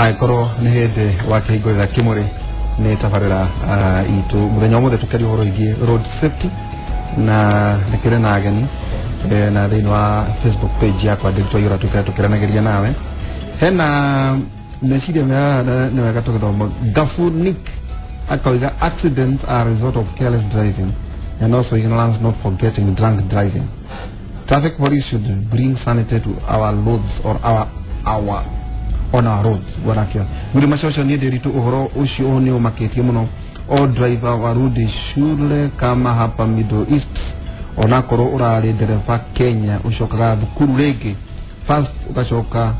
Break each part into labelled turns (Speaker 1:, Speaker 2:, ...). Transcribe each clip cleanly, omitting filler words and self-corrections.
Speaker 1: Angĩkorwo nĩ hĩndĩ wakĩhingũrĩra kĩmũrĩ nĩ tabarĩra itũ mũthenya ũmũthĩ tũkĩaria ũhoro wĩgiĩ road safety na nĩkĩrĩ na ageni na thĩinĩ wa Facebook page yakwa ndĩrĩtwa Iyũra tũkĩra tũkĩranagĩria nawe hena meciria mega nĩ wega tũgĩthoma. Gafunik akauga accidents are a result of careless driving and also ignorance, not forgetting drunk driving. Traffic police should bring sanity to our roads or our on our roads. Wanakio nguri macoco niĩ ndĩritũ ũhoro ũcio nĩ ũmakĩtie mũno. O driver warudi shule kama hapa Middle East, onakorwo ũrarĩ ndereba Kenya ũcokaga thukuru rĩngĩ first ugacoka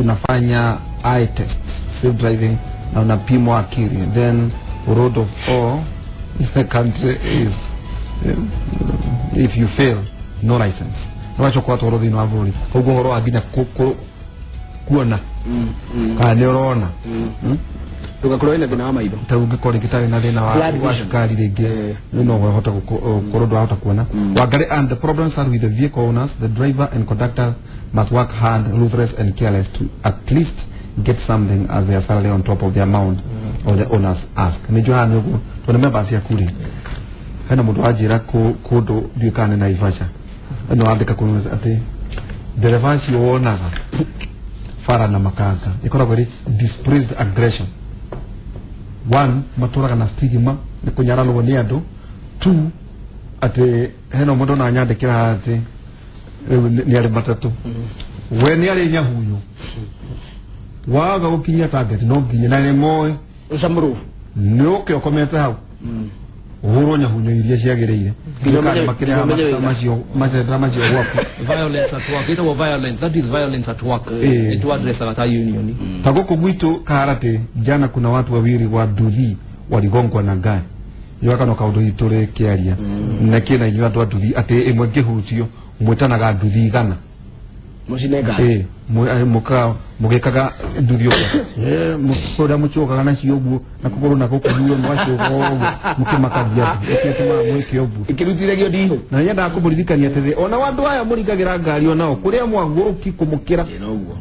Speaker 1: unafanya eye test, safe driving na unapimwa akili, then road of all the country is if you fail no license. Wacoka watwarwo thĩinĩ wa bũrũri koguo ũhoro wa nginya kuona kana nĩ ũrona
Speaker 2: Ndũgakorwo wĩna thĩna wa maitho.
Speaker 1: Ta ũngĩkorwo rĩngĩ tarĩ na thĩna wa cukari rĩngĩ no ũhote gũkorwo ndwahota kuona. Wangari, and the problems are with the vehicle owners. The driver and conductor must work hard, ruthless and careless to at least get something as their salary on top of the amount of the owners ask. Nĩ njũĩ haha nĩ ũguo tondũ members ciaku rĩ hena mũndũ wanjĩra kũndũ ndiũĩ kana nĩ Naivasha no andĩka kũndũ atĩ ndereba acio wonaga bara na makanga ĩkoragwo ĩrĩ displaced aggression. One, matũraga na stigma nĩ kũnyararwo nĩ andũ. Two, atĩ hena mũndũ ona nyandĩkĩra haha atĩ rĩu nĩ arĩ matatũ we nĩ arĩ nyahunyu waga gũkinyia target no nginya na nĩ moĩ
Speaker 2: Ũcamũrwo
Speaker 1: nĩ ũke ũkomete hau ũhũrwo nyahunyu iria ciagĩrĩire makĩrĩa macio macendera macio gwaku.
Speaker 3: Violence at work ĩtagwo violence, that is violence at work. Nĩ addressaga ta union.
Speaker 1: Ta gũkũ gwitũ Kaharatĩ jana kuna watu wawili wa nduthi waligongwa na ngari yoka no kaũndũ itũ rĩkĩaria na kĩna inyuĩ andũ a nduthi atĩ ĩmwe ngĩhutio mwĩtanaga nduthi igana
Speaker 2: mũcine ngari
Speaker 1: mũka mũgĩkaga nduthi ũguo kũrĩa mũcokaga nacio ũguo na kũgũrũ na gũkũ inyuĩ mũgacoka ũguo mũkĩmakagia andũ ĩtũmaga mwĩke ũguo
Speaker 2: ĩkĩrutithagio ndihũ.
Speaker 1: Na nyendaga kũmũririkania atĩrĩ ona andũ aya mũringagĩra ngari onao kũrĩa mwagũrũki kũmũkĩra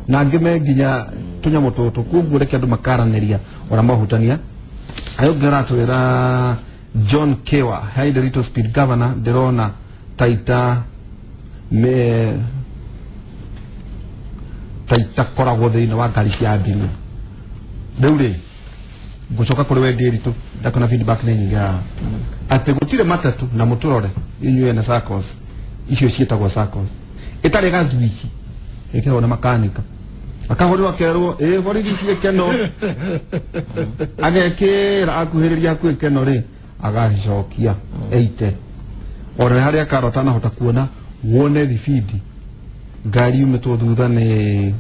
Speaker 1: na angĩ me nginya tũnyamũ tũtũ koguo reke andũ makaranĩria ona mahutania. Ayo ũngĩ ũratwĩra John Kewa hi the little speed governor ndĩrona taita me taitakoragwo thĩinĩ wa ngari cia abiria. Rĩu rĩ ngũcoka kũrĩ we Ndĩritũ ndakona feedback nĩ nyingĩ haha atĩ gũtirĩ matatũ na mũtũrore inyuĩ ene SACCOS icio ciĩtagwo SACCOS ĩtarĩ gathwici ĩkĩragwo na makanika akahũrĩrwo akerwo ĩ borithi ciĩ keno agekĩra akuhĩrĩria hakuhĩ keno rĩ agacicokia eite ona harĩa karo atanahota kuona wone thibindi ngari yumĩtwo thutha nĩ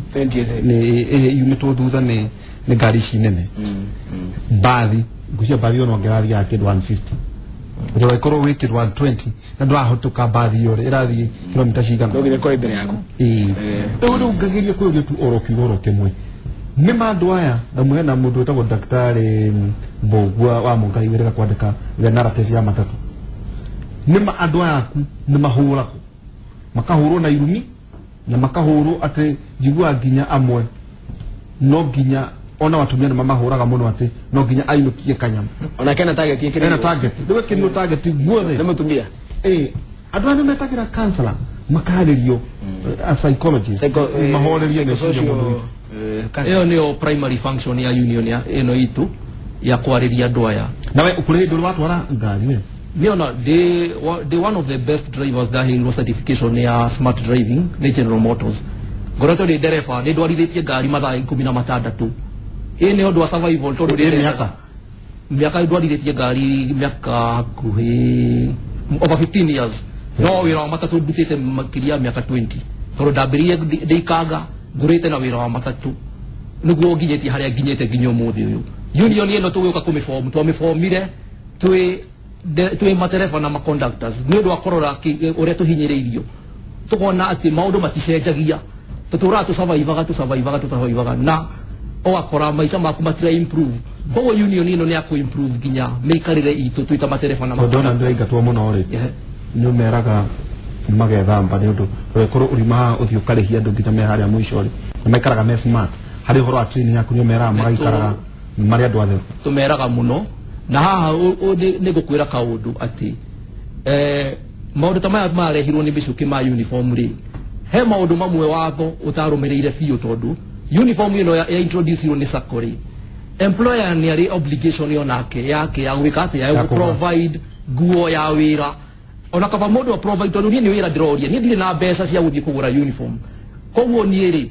Speaker 1: yumĩtwo thutha nĩ ngari ici nene mbathi ngũcia mbathi ona ũngĩrathiaga kĩndũ 150 ũrĩa ĩkorwo wĩ kĩndũ 120 na ndũrahũtũka mbathi ĩyo rĩ ĩrathiĩ kilomita cigana
Speaker 2: no nginya ĩkorwo mbere yaku.
Speaker 1: Rĩu ngageria kwĩyũria tu oro kiugo oro kĩmwe nĩ ma andũ aya na hena mũndũ wĩtagwo Daktari Mbũgua wa Mũngai wĩrĩga kwandĩka the narrative ya matatũ nĩ ma andũ aya aku nĩ mahũragwo makahũrwo na irumi na makahũrwo atĩ njiguaga nginya amwe no nginya ona watumia nĩ mamahũraga mũno atĩ no nginya ainũkie kanyamũ
Speaker 2: ona kena target ĩkĩrĩirwo
Speaker 1: ena target rĩu ĩkĩrĩirwo target guothe
Speaker 2: nĩ mũtumia.
Speaker 1: Andũ aya nĩ metagĩra counselor makarĩrio a psychologist mahorerie meciria mũndũ.
Speaker 3: Ĩyo nĩyo primary function ya union ya ĩno itũ ya kwarĩria andũ aya.
Speaker 1: Nawe kũrĩ hĩndĩ ũrĩ watwara ngari we?
Speaker 3: Niona they one of the best drivers ndaheirwo certification ya smart driving nĩ General Motors. Ngoretwo ndĩ ndereba nĩ ndwarithĩtie ngari mathaa 16. Ĩ nĩ ũndũ wa survival tondũ ndĩ mĩaka ndwarithĩtie ngari mĩaka hakuhĩ over 15 years. No wĩra wa matatũ ndutĩte makĩria ya mĩaka 20 tondũ ndambĩrĩirie ndĩ ikanga ngũrĩte na wĩra wa matatũ nĩguo nginyĩtie harĩa nginyĩte nginya ũmũthĩ ũyũ. Union ĩno tũgĩũka kũmĩform twamĩformire twĩ matereba na maconductors nĩ ũndũ wa kũrora ũrĩa tũhinyĩrĩirio tũkona atĩ maũndũ maticenjagia tũtũraga tũsurvivaga na ũgakora maica maku matira improve. Koguo union ĩno nĩ ya kũ improve nginya mĩikarĩre itũ twĩ ta matereba na
Speaker 1: maconductors. Tondũ ona ndĩraingatwo mũno rĩ nĩ ũmeraga magethamba nĩ ũndũ ũgĩkorwo ũrima ũthiĩ ũkarĩhia andũ nginya me harĩa mũico rĩ na maikaraga me smart. Harĩ ũhoro wa training yaku nĩ ũmeraga magaikaraga marĩ andũ atheru.
Speaker 3: Tũmeraga mũno na haha nĩ ngũkwĩra kaũndũ atĩ maũndũ ta maya marehirwo nĩ mĩcuki ma uniform rĩ, he maũndũ mamwe watho ũtarũmĩrĩire biũ tondũ uniform ĩno ya introduce nĩ SACCO rĩ, employer nĩ arĩ obligation onake yake ya gwĩka atĩ ya provide nguo ya wĩra ona kaba mũndũ a provide tondũ niĩ nĩ wĩra ndĩroria niĩ ndirĩ na mbeca cia gũthiĩ kũgũra uniform koguo niĩ rĩ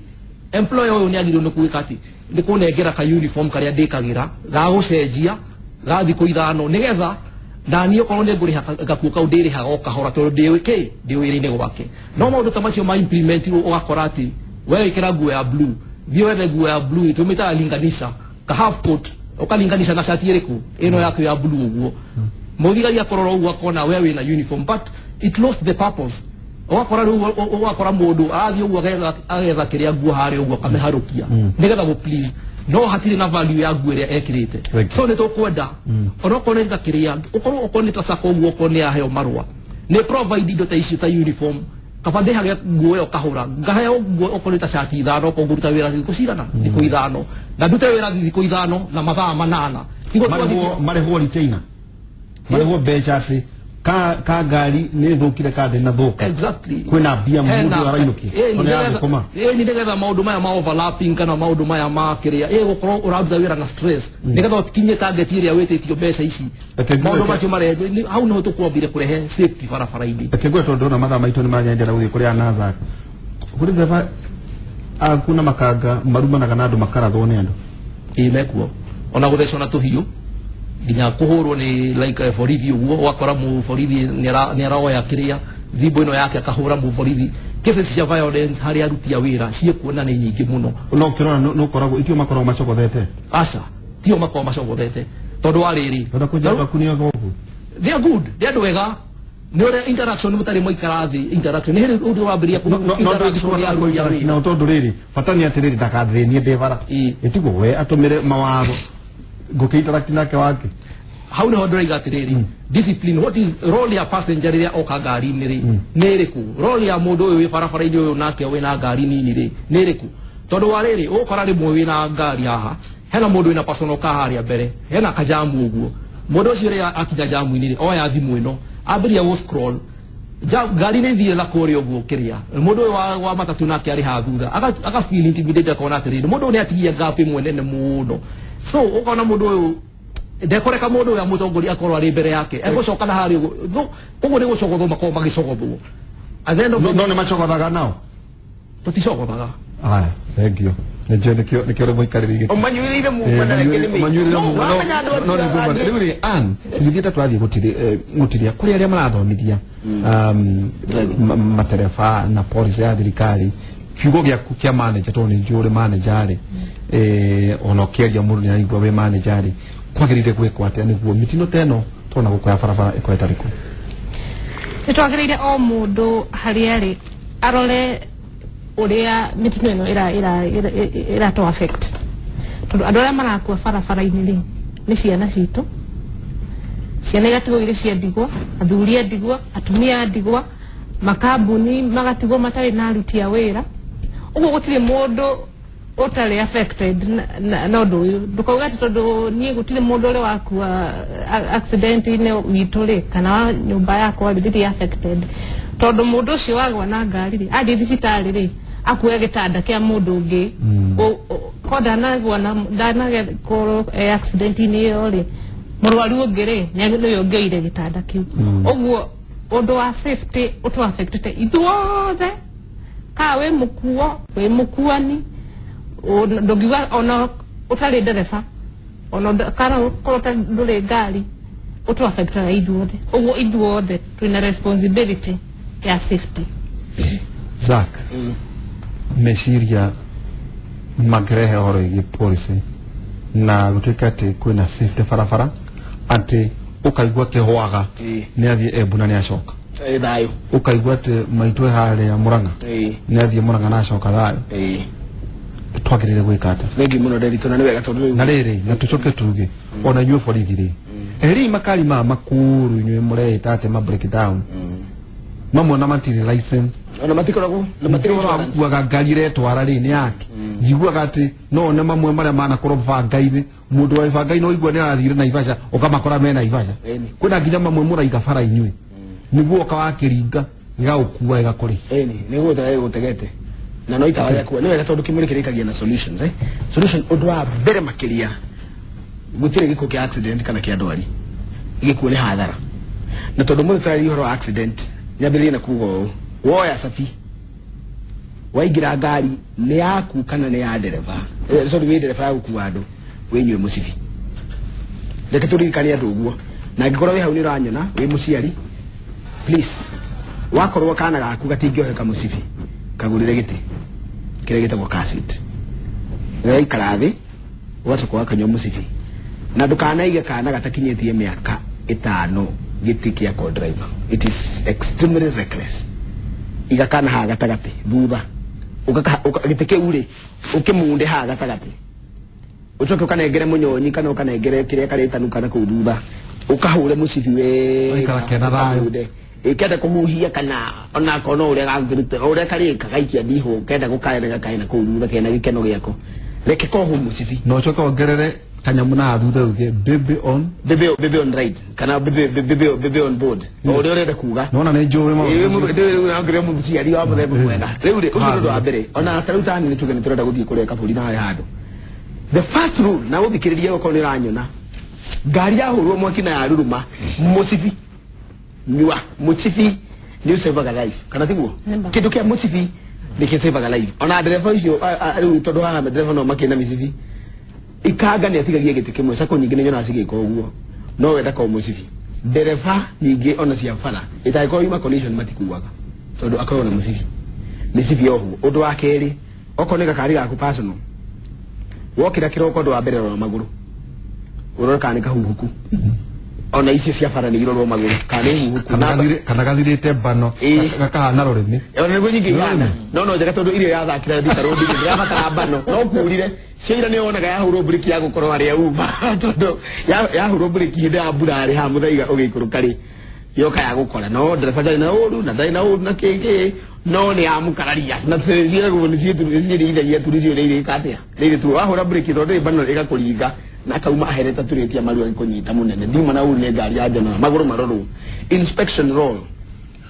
Speaker 3: employer ũyũ nĩ agĩrĩirwo nĩ gwĩka atĩ nĩ kũnengera ka uniform karĩa ndĩkagĩra ga gũcenjia ga thikũ 5 nĩgetha na niĩ okorwo nĩ ngũrĩha gakuo kau ndĩrĩhaga o kahora tondũ ndĩ kĩ ndĩ wĩra-inĩ gwake. No maũndũ ta macio ma implement ũgakora atĩ we wĩkĩra nguo ya blue, thiĩ wethe nguo ya blue tũmĩtaga linganisha ka half coat ũkalinganisha na shati ĩrĩkũ ĩno yaku ya blue ũguo mũthigari akorora ũguo akona we wĩna uniform but it lost the purpose. Ũgakora rĩu ũgakora mũndũ arathiĩ ũguo agetha kĩrĩa nguo harĩa ũguo akamĩharũkia nĩgetha gũ please no hatirĩ na value ya nguo ĩrĩa ekĩrĩte. So nĩ tũkwenda onokorwo nĩ ta kĩrĩa ũkorwo okorwo nĩ ta SACCO ũguo okorwo nĩ yaheo marũa nĩ provide indo ta icio ta uniform kaba ndĩhage nguo ĩyo kahũra ngaheo nguo okorwo nĩ ta shati 5 okorwo ngũruta wĩra thikũ cigana thikũ 5 na ndute wĩra thikũ 5 na mathaa 8
Speaker 1: marĩhwo retainer marĩhwo mbeca atĩ ka ngari nĩ thũkire ka ndĩ na thũka.
Speaker 3: Exactly.
Speaker 1: Kwĩna mbia mũndũ arainũkia ona ya gũkoma.
Speaker 3: Nĩ nĩgetha maũndũ maya ma overlapping kana maũndũ maya ma kĩrĩa gũkorwo ũraruta wĩra na stress nĩgetha ũkinye target ĩrĩa wĩtĩtio mbeca ici maũndũ macio marehe hau nĩho tũkwambire kũrehe safety barabara-inĩ.
Speaker 1: Reke ngwe tondũ ndona mathaa maitũ nĩ manyendera gũthiĩ kũrĩa Nazak kũrĩ ndereba aku na makanga marumanaga na andũ makarathwo nĩ andũ.
Speaker 3: Ĩĩ mekuo ona gũthecwo na tũhiũ nginya kũhũrwo nĩ like borithi ũguo ũgakora mũborithi nĩ aroya kĩrĩa thimbo ĩno yake akahũra mũborithi. Cases cia violence harĩ aruti a wĩra ciĩkuo na nĩ nyingĩ mũno.
Speaker 1: No ũkĩrora nĩ ũkoragwo itio makoragwo macogothete.
Speaker 3: Aca tio makoragwo macogothete tondũ wa rĩrĩ
Speaker 1: tondũ kũnja aku nĩ athũku.
Speaker 3: They are good, they are andũ ega nĩ ũrĩa interaction mũtarĩ mwaikara thĩ interaction nĩ hĩndĩ ũndũ wambĩrĩria interaction ya aruti a wĩra.
Speaker 1: No tondũ rĩrĩ bata nĩ atĩrĩrĩ ndakathĩnie ndĩ bara ĩtiguo we atũmĩre mawatho ngũkĩ interact nake wake
Speaker 3: hau nĩho ndĩraiga atĩrĩrĩ discipline what is role ya passenger rĩrĩa oka ngari-inĩ rĩ nĩ ĩrĩkũ role ya mũndũ ũyũ wĩ barabara-inĩ ũyũ nake wĩna ngari nini rĩ nĩ ĩrĩkũ tondũ wa rĩrĩ ũgũkora rĩmwe wĩna ngari haha hena mũndũ wĩna personal car harĩa mbere hena kajamu ũguo mũndũ ũcio rĩrĩa akinya jamu-inĩ rĩ oya thimũ ĩno ambĩrĩria gũ scroll ngari nĩ ĩthiĩ na kũrĩa ũguo kĩrĩa mũndũ ũyũ wa matatũ nake arĩ haha thutha aka feel intimidated akona atĩrĩrĩ mũndũ ũyũ nĩ atigia gap ĩmwe nene mũno. So ũkona mũndũ ũyũ ndekoreka mũndũ ũyũ amũtongoria akorwo arĩ mbere yake egũcoka na harĩa ũguo ũguo nĩ gũcogothwo makorwo magĩcogothwo.
Speaker 1: No nĩ macogothaga nao
Speaker 3: tũticogothaga.
Speaker 1: Aya thank you nĩnjũĩ nĩkĩo rĩ mũikarĩri gĩtĩ
Speaker 2: ũmanyuĩrĩire mũhuko na reke nĩ
Speaker 1: manyuĩrĩire mũhuko no nĩ ngũmba rĩu rĩ Ann ithuĩ tũrathiĩ gũtirĩa kũrĩ arĩa marathomithia matereba na policy ya thirikari kiugo gĩaku kĩa manager tondũ nĩ njũĩ ũrĩ manager rĩ ona ũkĩaria mũndũ nĩ araigua wĩ manager rĩ kwagĩrĩire gwĩkwo atĩa nĩguo mĩtino ta ĩno tũrona gũkũ ya barabara ĩkorwo ĩtarĩ kuo?
Speaker 4: Nĩ twagĩrĩire o mũndũ harĩa arĩ arore ũrĩa mĩtino ĩno ĩratũ affect tondũ andũ arĩa marakua barabara-inĩ rĩ nĩ ciana citũ, ciana igatigwo irĩ cia ndigwa, athuri a ndigwa, atumia a ndigwa, makambuni magatigwo matarĩ na aruti a wĩra ũguo gũtirĩ mũndũ ũtarĩ affected na ũndũ ũyũ. Ndũkauge atĩ tondũ niĩ gũtirĩ mũndũ ũrĩ wakua accident-inĩ witũ rĩ kana wa nyũmba yakwa rĩ ndirĩ affected tondũ mũndũ ũcio wagwa na ngari rĩ athiĩ thibitarĩ rĩ akue gĩtanda kĩa mũndũ ũngĩ ko ndanagwa na ndanakorwo accident-inĩ ĩyo rĩ mũrwaru ũngĩ rĩ nĩwe ũngĩoire gĩtanda kĩu. Ũguo ũndũ wa safety ũtũ affectete ithuothe ka wĩ mũkuo wĩ mũkuani ndũngiuga ona ũtarĩ ndereba ona kana ũkorwo ndũrĩ ngari ũtũ affectaga ithuothe. Ũguo ithuothe twĩna responsibility ya safety.
Speaker 1: Zack, meciria mangĩrehe ũhoro wĩgiĩ policy na gũtuĩka atĩ kwĩna safety barabara atĩ ũkaigua kĩhwaga nĩ athiĩ Embu na nĩ acoka
Speaker 2: thayũ,
Speaker 1: ũkaigua atĩ maitũ e harĩa Mũrang'a nĩ athiĩ Mũrang'a na acoka thayũ, twagĩrĩire gwĩka atĩa?
Speaker 2: Thengi mũno Nderitu, na nĩ wega tondũ
Speaker 1: na rĩrĩ na tũcoke tuge ona inyuĩ borithi rĩ eri makari ma makuru inyuĩ mũreĩta atĩ ma breakdown mamwe na matirĩ license
Speaker 2: ona matikoragwo na matirĩ
Speaker 1: insurance kuaga ngari iretwara rĩ nĩ yake Njiguaga atĩ no one mamwe marĩa manakorwo banga-inĩ, mũndũ wa banga-inĩ ũigua nĩ arathire Naivasha ũkamakora me Naivasha. Kwĩna nginya mamwe mũraiga bara inyuĩ nĩguo ũka wakĩringa gĩgagũkua gĩgakũrĩhia.
Speaker 2: Ĩni nĩguo ũtegete na no itawa rĩakua. Nĩ wega tondũ kĩmũrĩ kĩrĩkagia na solutions. Solution ũndũ wa mbere makĩria gũtirĩ gĩkuũ kĩa accident kana kĩa ndwari, gĩkuũ nĩ hathara. Na tondũ mũndũ tũraria ũhoro wa accident, nyambĩrĩrie na kuga ũũ, woya cabi waingĩra ngari nĩ yaku kana nĩ ya ndereba, sorry wĩ ndereba ya gũkua andũ, wĩnyue mũcibi. Reke tũririkane andũ ũguo. Na angĩkorwo wĩ hau nĩ ũranyona wĩ mũciari, please wakorwo kana gaku gatingĩoheka mũcibi, kagũrĩre gĩtĩ kĩrĩa gĩtagwo car seat, gagaikara thĩ ũgacoka ũgakanyua mũcibi. Na ndũkanaige kana gatakinyĩtie mĩaka 5 gĩtĩ kĩa co-driver. It is extremely reckless. Iga kana haha gatagatĩ thutha, gĩtĩ kĩu rĩ ũkĩmunde haha gatagatĩ, ũcoke ũkanengere mũnyonyi kana ũkanengere kĩrĩa karĩtanuka na kũu thutha, ũkahũre mũcibi
Speaker 1: wega
Speaker 2: kenda kũhuhia kana onako no ũrĩa gangĩrute ũrĩa karĩka gaikia ndihũ kenda gũkae gakae na kũu thutha kena gĩkeno gĩako, reke kohu mũcibi.
Speaker 1: Na ũcoke wongerere kanyamu na thutha uge baby on
Speaker 2: baby on ride kana baby on board, o ũrĩa ũrenda kuga.
Speaker 1: Nona nĩ njũĩ
Speaker 2: maũndũ ndĩrĩ mũciari wa mũthemba mwega. Rĩu rĩ ũcio ũndũ wa mbere ona ta rĩu tani nĩ tuge nĩ tũrenda gũthiĩ kũrĩa kaburi na harĩa handũ. The first rule na ũthikĩrĩrie okorwo nĩ ũranyona, ngari yahũrwo mwaki na yaruruma, mũcibi nyua mũcibi nĩ ũsavaga life, kana tiguo? Kĩndũ kĩa mũcibi nĩ kĩsavaga life. Ona ndereba icio rĩu tondũ haha ndereba no makĩna mĩcibi, ikanga nĩ atigagia gĩtĩ kĩmwe, cako nyingĩ nĩ nyonaga cigĩka ũguo, no wenda ko mũcibi. Ndereba nyingĩ ona cia bara ĩtangĩkorwo yuma collision matikuaga tondũ akoragwo na mũcibi, mĩcibi yohwo. Ũndũ wa kerĩ, okorwo nĩ gakari gaku personal, wokĩra kĩroko ũndũ wa mbere rora magũrũ, ũrore kana nĩ kahuhuku. Ona icio cia bara nĩ irorwo magũrũ kana nĩ huhuku
Speaker 1: kana gathirĩte mbano gakahana rũrĩmĩ.
Speaker 2: Ona nĩguo nyingĩ ihana no njega tondũ irio yathakĩra thika rũndi ndĩrabatara mbano no kurire cio ira nĩ wonaga yahũrwo breki ya gũkorwo harĩa uma tondũ yahũrwo breki hĩndĩ ya mbura rĩ haha mũthaiga ũgĩikũrũka rĩ yoka ya gũkora no ndereba ndarĩ na ũru na ndarĩ na ũru na kĩngĩ no nĩ yamũkararia na ciĩragwo nĩ ciĩrĩithagia turi cio irĩka atĩa rĩrĩ tu wahũra breki tondũ ndĩrĩ mbano ĩgakũringa na kauma ahereta turĩtia maru agĩkũnyita mũnene ndiuma na ũru nĩ ngari ya njano magũrũ marorwo. Inspection roll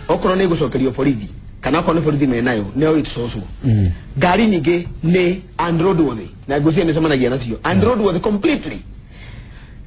Speaker 2: okorwo nĩ gũcokerio borithi kana okorwo nĩ borithi menayo nĩyo ĩtũcocwo. Ngari nyingĩ nĩ unroadworthy na ngũcia nĩcemanagia nacio unroadworthy completely.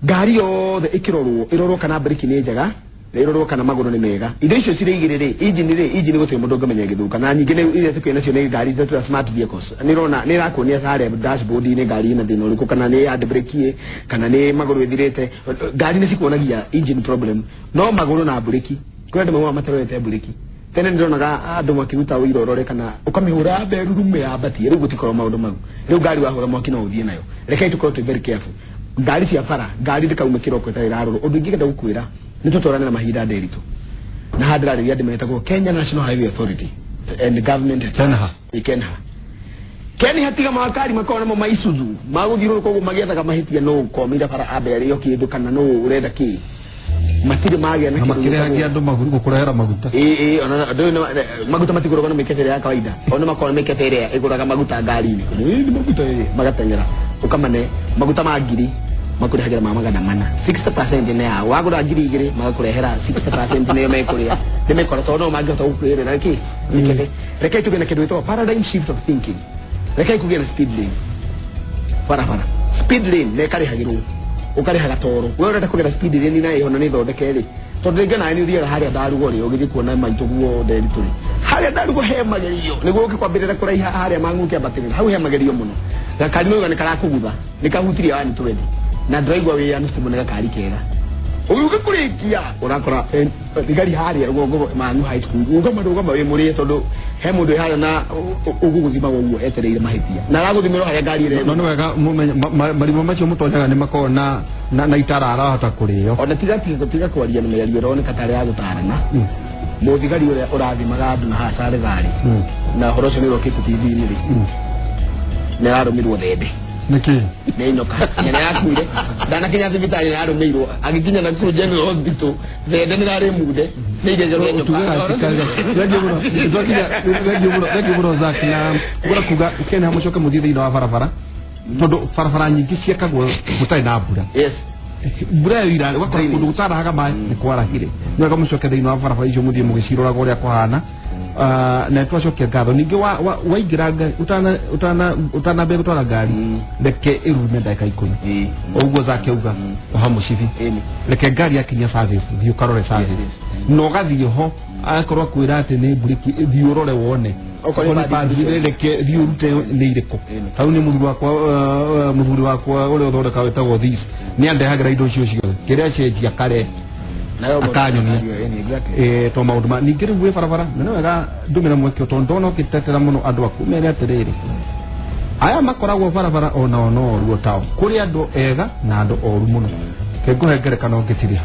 Speaker 2: Ngari yothe ĩkĩrorwo ĩrorwo kana breki nĩ njega, ĩrorwo kana magũrũ nĩ mega. Indo icio cirĩ igĩrĩ rĩ, engine rĩ, engine gũtirĩ mũndũ ũngĩmenya ĩgĩthũka. Na nyingĩ nĩ iria tũkĩrĩ nacio nĩ ngari cia smart vehicles, nĩ ĩrona nĩ ĩrakuonia harĩa dashboard-inĩ ngari ĩna thĩna ũrĩkũ, kana nĩ hand brake kana nĩ magũrũ ĩthirĩte. Ngari nĩ cikuonagia engine problem, no magũrũ na breki kwĩ andũ maugaga matarorete breki. Tene ndĩronaga andũ makĩruta ũira ũrore kana ũkamĩhũra mberurume yambatie, rĩu gũtikorwo maũndũ mau. Rĩu ngari wahũra mwaki no ũthiĩ nayo. Rekei tũkorwo twĩ very careful. Ngari cia bara, ngari ndĩkaume kĩroko ĩtarĩ ĩrarorwo. Ũndũ ingĩenda gũkwĩra nĩ tũtwarane na mahinda ndĩritũ na haha ndĩrarĩria andũ metagwo Kenya National Highway Authority and government
Speaker 1: Kenha.
Speaker 2: Kenha Kenha tiga makari makorwo namo ma Isuzu magũthiũrũrũka ũguo magĩethaga mahĩtia no ũkomire bara ambe arĩo kĩndũ kana no ũrenda kĩ matirĩ magĩa na
Speaker 1: kĩndũ makĩrehagia andũ gũkũrehera maguta.
Speaker 2: Ĩĩ ona andũ maguta matigũragwo na mĩkebe ĩrĩa ya kawaida, ona makorwo na mĩkebe ĩrĩa ĩgũraga maguta ngari-inĩ nĩ maguta magateng'era ũkamane maguta ma ngiri makũrehagĩra ma 400 60% nĩ yao wagũra 2000 magakũrehera 60% nĩyo mekũrĩa nĩ mekora tondũ no mangĩhota gũkwĩrĩra kĩ mĩkebe. Rekei tũgĩe na kĩndũ gĩtagwo paradigm shift of thinking. Rekei kũgĩe na speed lane barabara, speed lane nĩ ĩkarĩhagĩrwo ũkarĩhaga toro we ũrenda kũgera speed lane na ĩho na nĩ thondeke rĩ tondũ rĩngĩ nawe nĩ ũthiaga harĩa ndarugo rĩ ũgĩthiĩ kuona maitũ guo Nderitu rĩ harĩa ndarugo he magerio nĩguo ũkĩkwambĩrĩra kũraiha harĩa mang'u kĩambatĩrĩra hau he magerio mũno gakari nĩ karakũgutha nĩ kahutirie 120 na ndĩraigua wĩ unstable nĩ gakari kega ũgĩũka kũrĩkia ũrakora thigari harĩa rũgongo Mang'u High School rũgama rũgama wĩ mũrĩe tondũ he mũndũ harĩa na ũgũgũthimaga ũguo etereire mahĩtia na aragũthimĩrwo harĩa ngari ĩrĩa.
Speaker 1: No nĩ wega marima macio mũtonyaga nĩ makoragwo na itara arahota kũrĩo.
Speaker 2: Ona tiga kwaria na mĩario ĩroneka tarĩ ya gũtarana. Mũthigari ũrĩa ũrathimaga andũ na haha Sare Valley na ũhoro ũcio nĩ ũrokĩte TV-inĩ rĩ nĩ ararũmirwo thembe.
Speaker 1: Nĩkĩ?
Speaker 2: Nĩ nyoka nyene yakuire ndanakinya thibitarĩ yarũmĩirwo agĩkinya na kũu General Hospital thende nĩ rarĩ munde nĩ igegero nyoka.
Speaker 1: Thengiũ mũno Zack, na ngwenda kuga Kenya mũcoke mũthiĩ thĩinĩ wa barabara tondũ barabara nyingĩ ciakagwo gũtarĩ na mbura.
Speaker 2: Yes.
Speaker 1: Mbura ĩyo ira ũgakora kũndũ gũtarahaga maĩ nĩ kwarahire. Nĩ wega mũcoke thĩinĩ wa barabara icio mũthiĩ mũgĩciroraga ũrĩa kũhana. Na twacokia ngatho ningĩ waingĩra ũtanambia gũtwara ngari reke ĩrume ndagĩka 10 ũguo Zack auga oha mũcibi reke ngari yakinya service thiĩ ũkarore service na ũgathiĩ ho akorwo akwĩra atĩ nĩ mburĩki thiĩ ũrore wone okorwo nĩ padi reke thiĩ ũrute nĩ irĩkũ. Hau nĩ mũthuri wakwa ũrĩa ũthondeka wĩtagwo this nĩ andehagĩra indo icio ciothe kĩrĩa cenjia kare akanyonia to maũndũ ma ningĩ rĩu wĩ barabara na nĩ wega ndũmĩre mweke tondũ ndona ũgĩtetera mũno andũ aku mere atĩrĩrĩ aya makoragwo barabara onao no oru tao kũrĩ andũ ega na andũ oru mũno. Reke ngũhe ngerekano ngĩtirĩha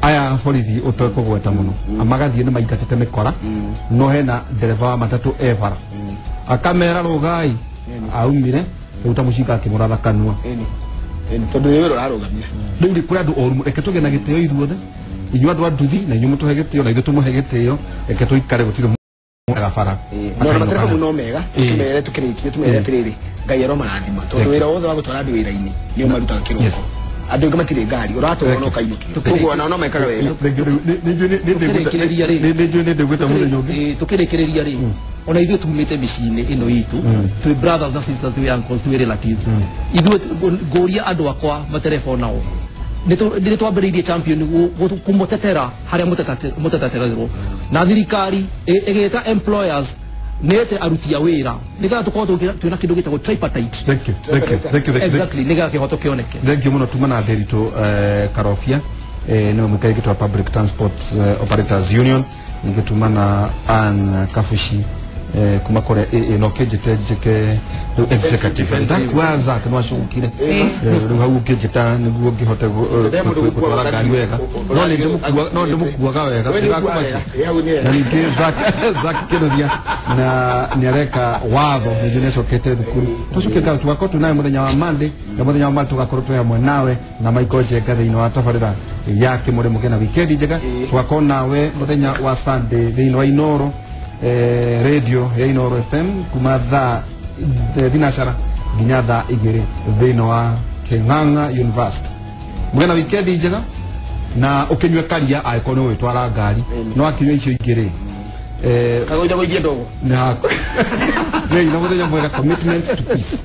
Speaker 1: aya borithi ũtekũgweta mũno magathiĩ nĩ maingatĩte mĩkora no hena ndereba wa matatũ e bara akamera rũgai aumire rĩu ta mũcinga akĩmũratha kanua
Speaker 2: tondũ nĩ wĩra ũrarũgamia.
Speaker 1: Rĩu rĩ kũrĩ andũ oru reke tũgĩe na gĩtĩo ithuothe inyuĩ andũ a nduthi na inyuĩ mũtũhe gĩtĩo na ithuĩ tũmũhe gĩtĩo reke tũikare gũtirĩ mwega bara.
Speaker 2: No na matereba no mega tumere tukirikie tumere atiriri Ngai aromarathima tondũ wĩra wothe wa gũtwara andũ wĩra-inĩ nĩ ũmarutaga kĩroko andũ aingĩ matirĩ ngari ũratwarwo no kainũkio koguo onao no mekaga wega.
Speaker 3: Tukĩrĩkĩrĩria rĩ ona ithuĩ tumĩte mĩciĩ-inĩ ĩno itũ twĩ brothers na sisters twĩ uncles twĩ relatives ithuĩ ngũria andũ akwa matereba onao nĩ twambĩrĩirie champion kũmũtetera harĩa mũteteragĩrwo na thirikari ĩgĩta employers nĩete aruti a wĩra nĩgetha tũkorwo twĩna kĩndũ gĩtagwo tripartite.
Speaker 1: Thank you, thank you, thank you,
Speaker 3: exactly nĩgetha kĩhoto kĩoneke.
Speaker 1: Thank you mũno tuma na Nderitu Karobia nĩwe mũkaigĩtwo wa Public Transport Operators Union ningĩ tuma na Ann Kabuci kuma kũrĩa AA no kĩnjĩte njĩke rĩu executive ndakua Zack no acũgũkire rĩu hau ũkĩnjĩta nĩguo ngĩhote gũtwara ngari wega no ndĩmũkuaga wega na ningĩ Zack Kĩrũthia na nĩareka watho ningĩ nĩacokete thukuru tũcoke ngatho tũgakorwo twĩ nawe mũthenya wa Monday na mũthenya wa Monday tũgakorwo twĩ hamwe nawe na Michael Njenga thĩinĩ wa tabarĩra ya Kĩmũrĩ mũgĩe na wikendi njega tũgakorwo nawe mũthenya wa Sunday thĩinĩ wa Inoro radio ya Inoro FM kuma thaa 12 nginya thaa 2 thĩinĩ wa Kĩng'ang'a University. Mũgĩe na wikendi njega na ũkĩnyue karia angĩkorwo nĩ ũgwĩtwara ngari no akinyua icio ingĩ rĩ
Speaker 2: kagũithia gũithia ndogo
Speaker 1: na mũthenya mwega commitment to peace.